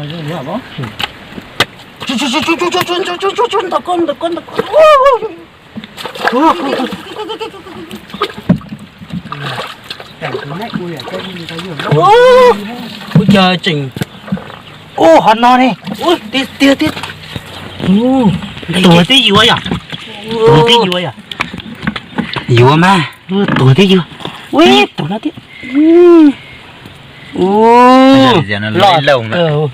Ua cas tseem, ua hov no ne, tiag tiag tiag. Tuag twb yuav yom, tuag twb yuav yom. Yuav mas, tuag twb yuav. Ua tuag no thiab. Loj kawg.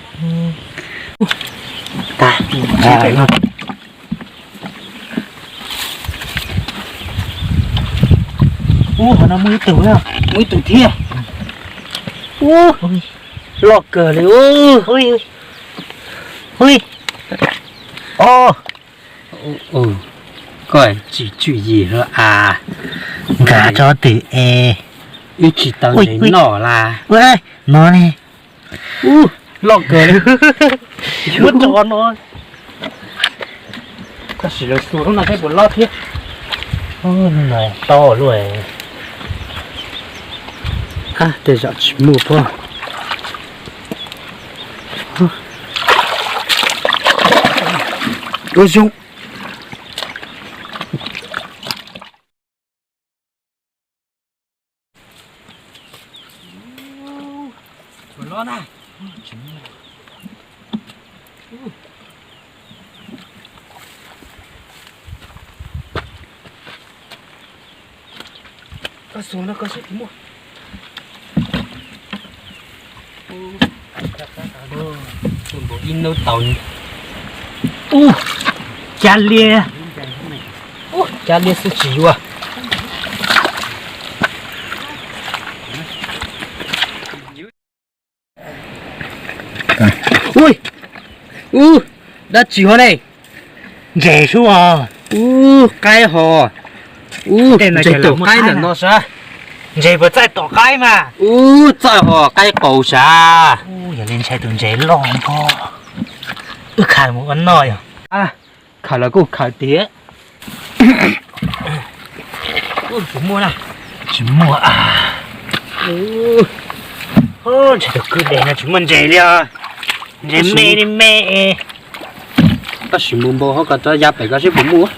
Ub, qhov no muaj ib tug, muaj ib tug thiab. Ub, loj kawg li. Ub, ub, koj tsis tswm yim hlo as. Nkag tso twg es. Wb tsis tau ntses noj las. No ne. Ub, loj kawg li. Muab tso no. Tab sis lawv xua lub no saib puas loj thiab. Tau luaj. Tej zaum tsis muaj pob. Ua zoo. Koj xua no koj saib puas muaj. Ib hnub tau. Ub, cab liab. Ub, cab liab xwb tsis yuav. Ub, ub, dab tsi hov ne? Ntses sub os. Ub, qaib hos. Ub, ntses tom qaib ntawm no sav. Ntses puas txaij tom qaib mas? Ub, txaij hos, qaib qaus sav. Ub, yog li ntshai tus ntses loj npog. Wb khaws mus ua noj yog. Khaws los kuj khaws tiag. Tsis muaj. Ntshai tus kwj deg no tsis muaj ntses li os. Ntses me li me. Koj sim mus npau hauv koj tso ya pem koj seb puas muaj.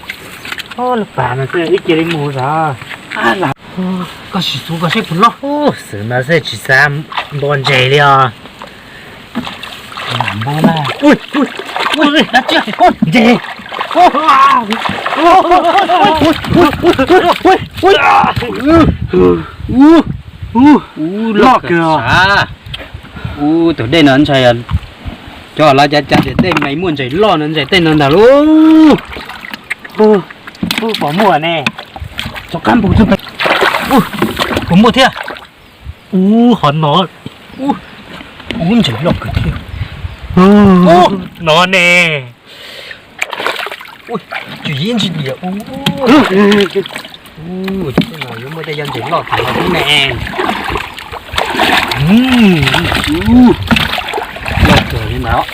Lub pas no xwb wb cia li mus zov. Koj sim xub koj seb puas loj. Xwm no xwb tsis xav npau ntses li os. Ntses. Loj kawg. Ub, tus dej no ntshai. Cov lawv cav cav tias dej me muaj ntses loj no ntshai tej no ntag lauj. Puas muaj ne? Puas muaj thiab? Ub, hov no. Ub, ntses loj kawg thiab. No ne. Ub, tswm yim ntsis diam. Ub, tej no yuav muaj tej yam ntses loj kawg no thiab ne. Loj kawg li ntawd.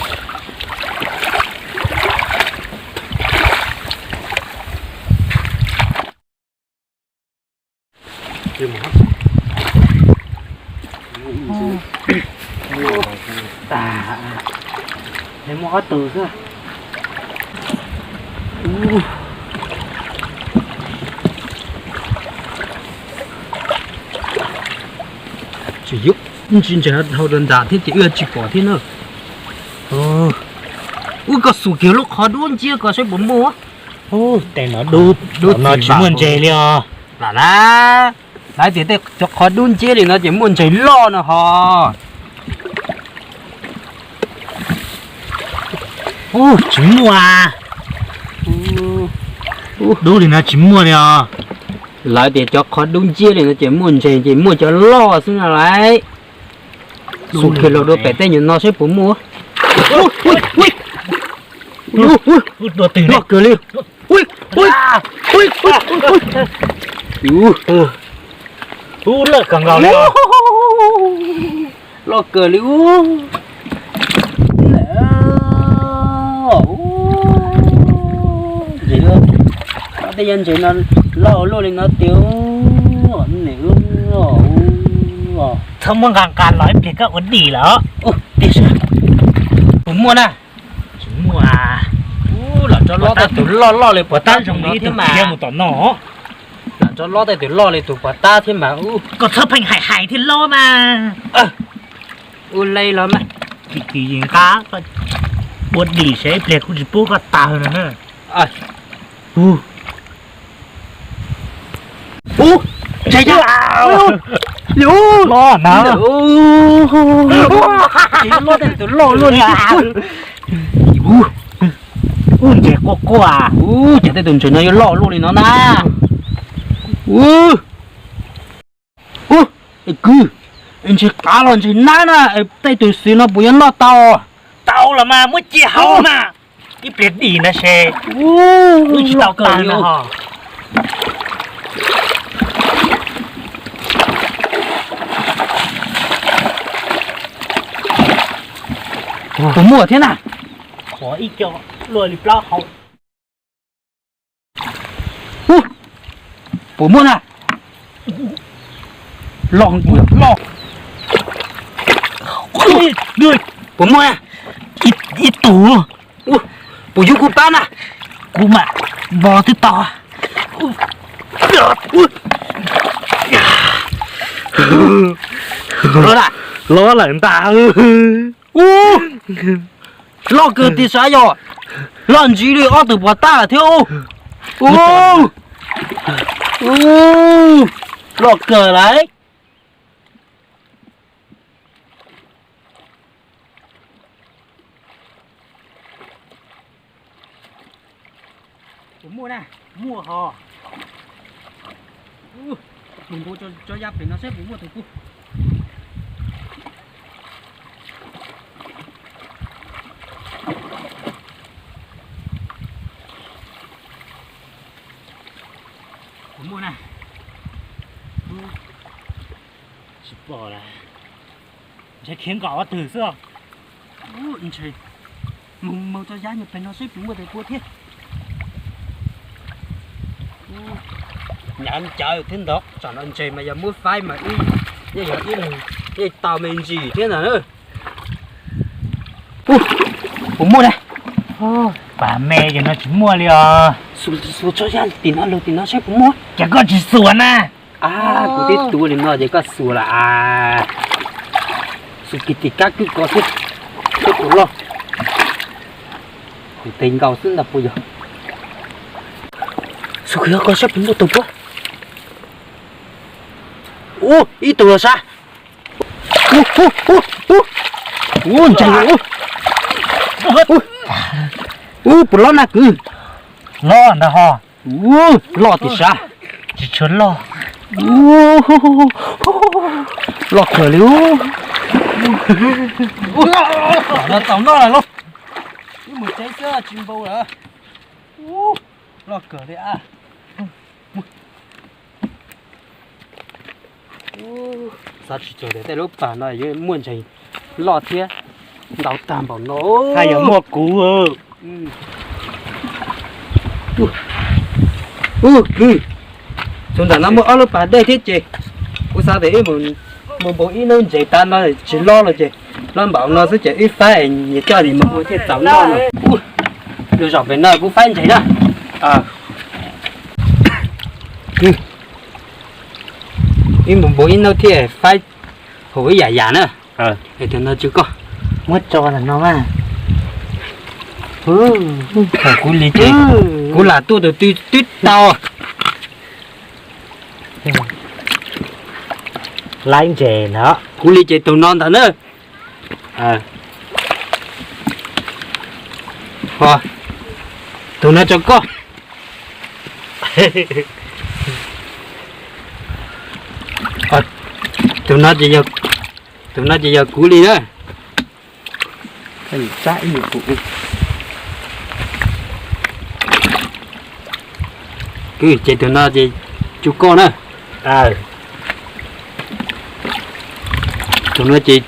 Muaj ob tug xwb. Tsis yog ntsis ntses dhau rau nram thiab ces wb tsis pom thiab na. Wb koj xus kiag lub qhov dub nciab koj saib puas muaj. Tej no dub, dub no tsis muaj ntses li os. Lam na, lawv tias tej cov qhov dub nciab li no ces muaj ntses loj no ho. Ub, tsis muaj. Dub li no tsis muaj li os. Lawv tias cov qhov dub nciab li no ces muaj ntses ces muaj cov loj xwb no lauj. Xus kiag los dua pem tej nyuag no saib puas muaj. Loj kawg li. Loj kawg li ub. Ntses, tej yam ntses no loj luaj li no tiag. Txhob muab nqa nqa los ib pliag koj ua dim lawm. Tiag sas. Muaj na. Tsis muaj. Ub, los tso lob tej tus loj loj li puas tab zoo li tus kiag mus tom no. Los tso lob tej tus loj li tus puas tab thiab mas. Koj txhob pheej hais hais thiab lob mas. Ua li los mas. Kim kim yeej nqa ua dim seb ib pliag kuv tsis pub koj tag no na. Ub, ntshai, ntshai. Ub, lob na. Ub, lob tej tus loj luaj li. Ub, ntses quaj quaj. Ub, cas tej tus ntses no yuav loj luaj li no na. Ub, ub, kwv, ntses qav los ntses nab na, tej tus xwm no puas yuav noj tau? Tau los mas muab cia hauv mas. Ib pliag dim na se. Ub, tsis tau tag na ho. Puas muaj thiab na? Qhov ib co luaj li plaub hau. Puas muaj na? Loj nkuas loj. Puas muaj na? Ib tug. Puas yug kuv pab na? Kuv mam vov twb tau. Los lawm ntag. Ub, loj kawg tiag sav yog. Loj ntsis li ob tug puas tab lawm thiab. Ub, ub, loj kawg lawm. Puas muaj na? Muaj hos. Mus npau tso ya pem no seb puas muaj tus kub. Puas muaj na? Tsis pom lawm. Ntshai khiav nkaum ob tug xwb. Ntshai. Mus mus tso ya nyuag pem no seb puas muaj tus kub thiab. Nyav cawv thiab ntawd, tsam no ntses mas yog muab faib mas yeej yog ib leeg yeej tau me ntsis thiab ntag na. Puas muaj na? Pas me ces no tsis muaj li os. Xuas tso ya tim no lug tim no saib puas muaj. Ces koj tsis xuas na. Kuv twb tuav li no ces koj xuas lawm as. Xuas kiag tim kab kwb ko xwb, twb tus loj. Kuv tes nkaus xwb ntag puas yog. Xuas kiag ko saib puas muaj tus puab. Ub, ib tug los sav. Ub, ntshai. Ub, puas loj na kwv? Loj ntag ho. Ub, loj tiag sav. Tsis tshua loj. Loj kawg li. Tau noj lawm lauj. Wb mus tsev xwb tsis npau lawm. Loj kawg li a. Xav tsis txog tias tej lub pas no yuav muaj ntses loj thiab ntau tag npaum no. Haj yam muaj kuv. Ub, kwv, txog ntawm no muaj ob lub pas dej thiab ces kuv xav tias wb mus npau ib hnub ntses tas no tsis loj los ces loj npaum no xwb ces wb faib nyias coj nyias mus ua thiaj txaus noj no. Lub zos pem no kuv faib ntses na. Wb mus npau ib hnub thiaj faib hauv ib yam yam na. Es tus no tsw koj. Muab tso ntawm no mas. Kuv li ces kuv lam tuaj tus twg twb tau. Laib ntses ntawd. Kuv li ces tus no ntawd na. Tus no tsw koj. Tus no ces yog, tus no ces yog kuv li na. Ces tus no ces tsw koj na. Tus no ces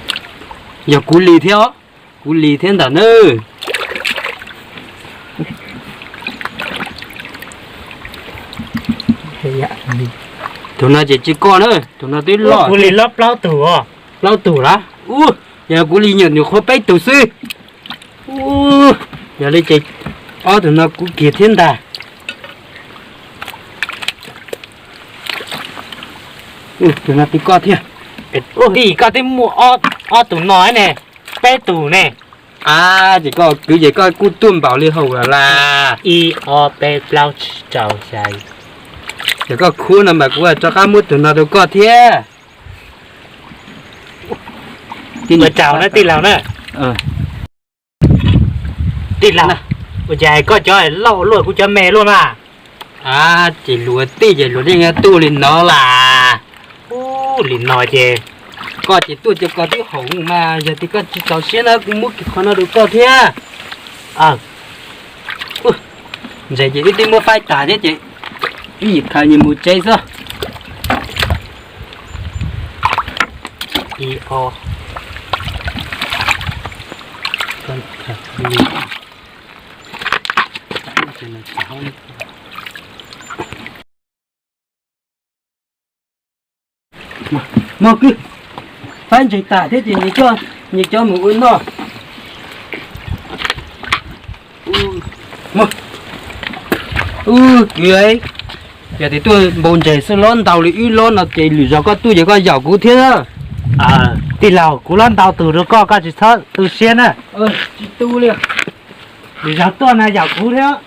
yog kuv li thiab os, kuv li thiab ntawm na. Tus no ces tsw koj na, tus no twb loj. Kuv li loj plaub tug os. Plaub tug lawm. Ub, yog kuv li nyuam nyuam qhuav peb tug xwb. Ub, yog li ces ob tug no kuv kiag thiab ntag. Tus no twb koj thiab. Tij, koj twb muaj ob tug no ne, peb tug ne. A, ces koj kwv ces koj kuj tuaj npaum li hauv lawm las. Ib ob peb plaub tsib rau xya. Ces koj khub no mas kuv rov qab muab tus no rau koj thiab. Ua tsaug na tij laug na. Tij laug, ua cas koj cov loj luaj kuv cov me luaj mas? A, ces luag tij ces luag yeej tuaj li no las. Ub, li no ces koj ces tuaj ces koj twb haum mas yog tias koj tsis txaus siab na kuv muab kiag qhov no rau koj thiab. Ntses ces wb twb muab faib tas thiab ces wb yim khaws nyias mus tsev xwb. Mog kwv, faib ntses tas thiab ces nyias coj mus ua noj. Ub kwv, yog tias tuaj npau ntses xwb lob ntau li wb lob no ces lwm zaus koj tuaj ces koj yaum kuv thiab. Tij laug, kuv lob ntau tus rau koj, koj tsis txhob tu siab na. Tsis tu li, lwm zaus tuaj na yaum kuv thiab.